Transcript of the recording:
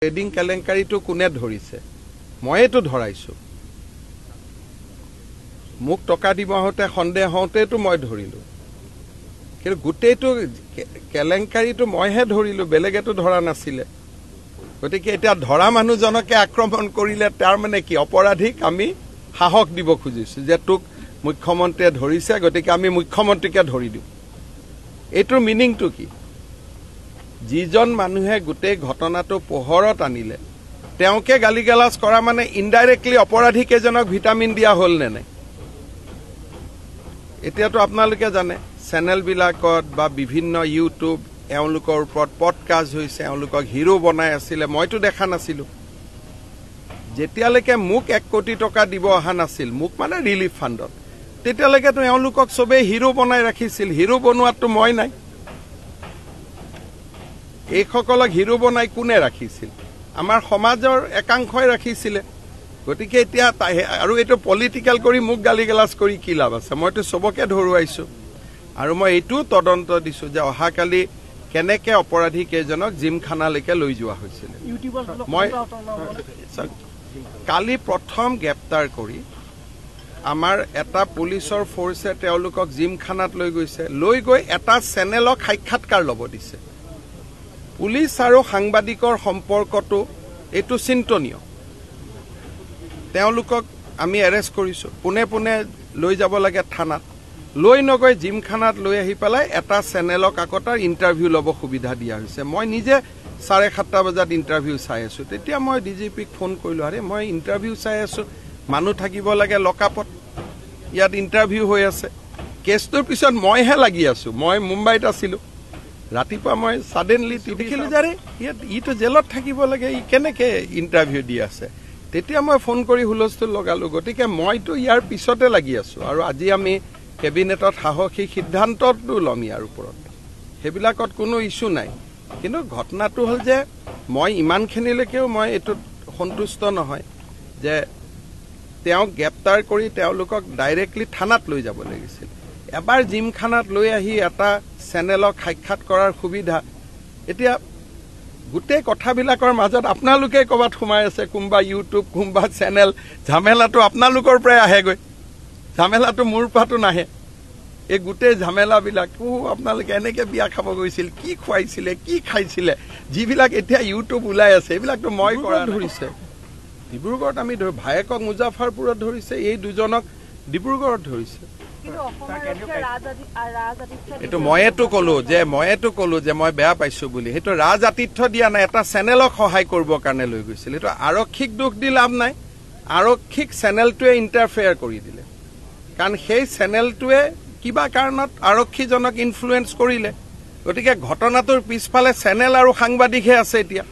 Trading কেলেংকাৰীটো কোনে ধৰিছে? ময়েতো ধৰাইছোঁ। মোক টকা দিব আহোঁতে সন্দেহ হওঁতেতো মই ধৰিলোঁ, কিন্তু গোটেইটো কেলেংকাৰীটো মইহে ধৰিলোঁ, বেলেগেতো ধৰা নাছিলে। গতিকে এতিয়া ধৰা মানুহজনকে আক্ৰমণ কৰিলে তাৰ মানে কি? অপৰাধীক আমি সাহস দিব খুজিছোঁ যে তোক মুখ্যমন্ত্ৰীয়ে ধৰিছে, গতিকে আমি মুখ্যমন্ত্ৰীকে ধৰি দিওঁ। এইটোৰ মিনিংটো কি? যিজন মানুহে গোটেই ঘটনাটো পোহৰত আনিলে তেওঁকে গালি গালাজ কৰা মানে ইনডাইৰেক্টলি অপৰাধী কেইজনক ভিটামিন দিয়া হ'ল নে নাই? এতিয়াতো আপোনালোকে জানে চেনেলবিলাকত বা বিভিন্ন ইউটিউব এওঁলোকৰ ওপৰত পডকাষ্ট হৈছে, এওঁলোকক হিৰ' বনাই আছিলে, মইতো দেখা নাছিলোঁ। যেতিয়ালৈকে মোক 1 কোটি টকা দিব অহা নাছিল, মোক মানে ৰিলিফ ফাণ্ডত, তেতিয়ালৈকেতো এওঁলোকক চবেই হিৰ' বনাই ৰাখিছিল। হিৰ' বনোৱাততো মই নাই। এইসকলক হিৰ' বনাই কোনে ৰাখিছিল? আমাৰ সমাজৰ একাংশই ৰাখিছিলে। গতিকে এতিয়া আৰু এইটো পলিটিকেল কৰি মোক গালি গালাজ কৰি কি লাভ আছে? মইতো চবকে ধৰুৱাইছোঁ আৰু মই এইটোও তদন্ত দিছোঁ যে অহাকালি কেনেকে অপৰাধী কেইজনক জিমখানালৈকে লৈ যোৱা হৈছিলে। মই কালি প্ৰথম গ্ৰেপ্তাৰ কৰি আমাৰ এটা পুলিচৰ ফ'ৰ্চে তেওঁলোকক জিমখানাত লৈ গৈছে, লৈ গৈ এটা চেনেলক সাক্ষাৎকাৰ ল'ব দিছে। পুলিচ আৰু সাংবাদিকৰ সম্পৰ্কটো এইটো চিন্তনীয়। তেওঁলোকক আমি এৰেষ্ট কৰিছোঁ, পোনে পোনে লৈ যাব লাগে থানাত, লৈ নগৈ জিমখানাত লৈ আহি পেলাই এটা চেনেলক আকৌ তাৰ ইণ্টাৰভিউ ল'ব সুবিধা দিয়া হৈছে। মই নিজে 7:30 বজাত ইণ্টাৰভিউ চাই আছোঁ, তেতিয়া মই ডি জি পিক ফোন কৰিলোঁ, আৰে মই ইণ্টাৰভিউ চাই আছোঁ, মানুহ থাকিব লাগে লকআপত, ইয়াত ইণ্টাৰভিউ হৈ আছে। কেছটোৰ পিছত মইহে লাগি আছোঁ, মই মুম্বাইত আছিলোঁ। ৰাতিপুৱা মই ছাডেনলি দেখিলোঁ যে আৰে ইয়াত ইটো জেলত থাকিব লাগে, ই কেনেকৈ ইণ্টাৰভিউ দি আছে। তেতিয়া মই ফোন কৰি হুলস্থুল লগালোঁ। গতিকে মইতো ইয়াৰ পিছতে লাগি আছোঁ আৰু আজি আমি কেবিনেটত সাহসী সিদ্ধান্তটো ল'ম ইয়াৰ ওপৰত, সেইবিলাকত কোনো ইছ্যু নাই। কিন্তু ঘটনাটো হ'ল যে মই ইমানখিনিলৈকেও মই এইটোত সন্তুষ্ট নহয় যে তেওঁক গ্ৰেপ্তাৰ কৰি তেওঁলোকক ডাইৰেক্টলি থানাত লৈ যাব লাগিছিল। এবাৰ জিমখানাত লৈ আহি এটা চেনেলক সাক্ষাৎ কৰাৰ সুবিধা। এতিয়া গোটেই কথাবিলাকৰ মাজত আপোনালোকে ক'ৰবাত সোমাই আছে, কোনোবা ইউটিউব কোনোবা চেনেল, ঝামেলাটো আপোনালোকৰ পৰাই আহেগৈ, ঝামেলাটো মোৰ পৰাতো নাহে। এই গোটেই ঝামেলাবিলাক আপোনালোকে এনেকৈ বিয়া খাব গৈছিল, কি খুৱাইছিলে, কি খাইছিলে, যিবিলাক এতিয়া ইউটিউব ওলাই আছে এইবিলাকতো মই কৰা ধৰিছে। ডিব্ৰুগড়ত আমি ধৰি ভায়েকক মুজাফৰপুৰত ধৰিছে, এই দুজনক ডিব্ৰুগড়ত ধৰিছে। এইটো ময়েতো ক'লো যে মই বেয়া পাইছো বুলি। সেইটো ৰাজ আতিথ্য দিয়া নাই, এটা চেনেলক সহায় কৰিবৰ কাৰণে লৈ গৈছিল। সেইটো আৰক্ষীক দোষ দি লাভ নাই, আৰক্ষীক চেনেলটোৱে ইণ্টাৰফেয়াৰ কৰি দিলে, কাৰণ সেই চেনেলটোৱে কিবা কাৰণত আৰক্ষীজনক ইনফ্লুৱেঞ্চ কৰিলে। গতিকে ঘটনাটোৰ পিছফালে চেনেল আৰু সাংবাদিকহে আছে এতিয়া।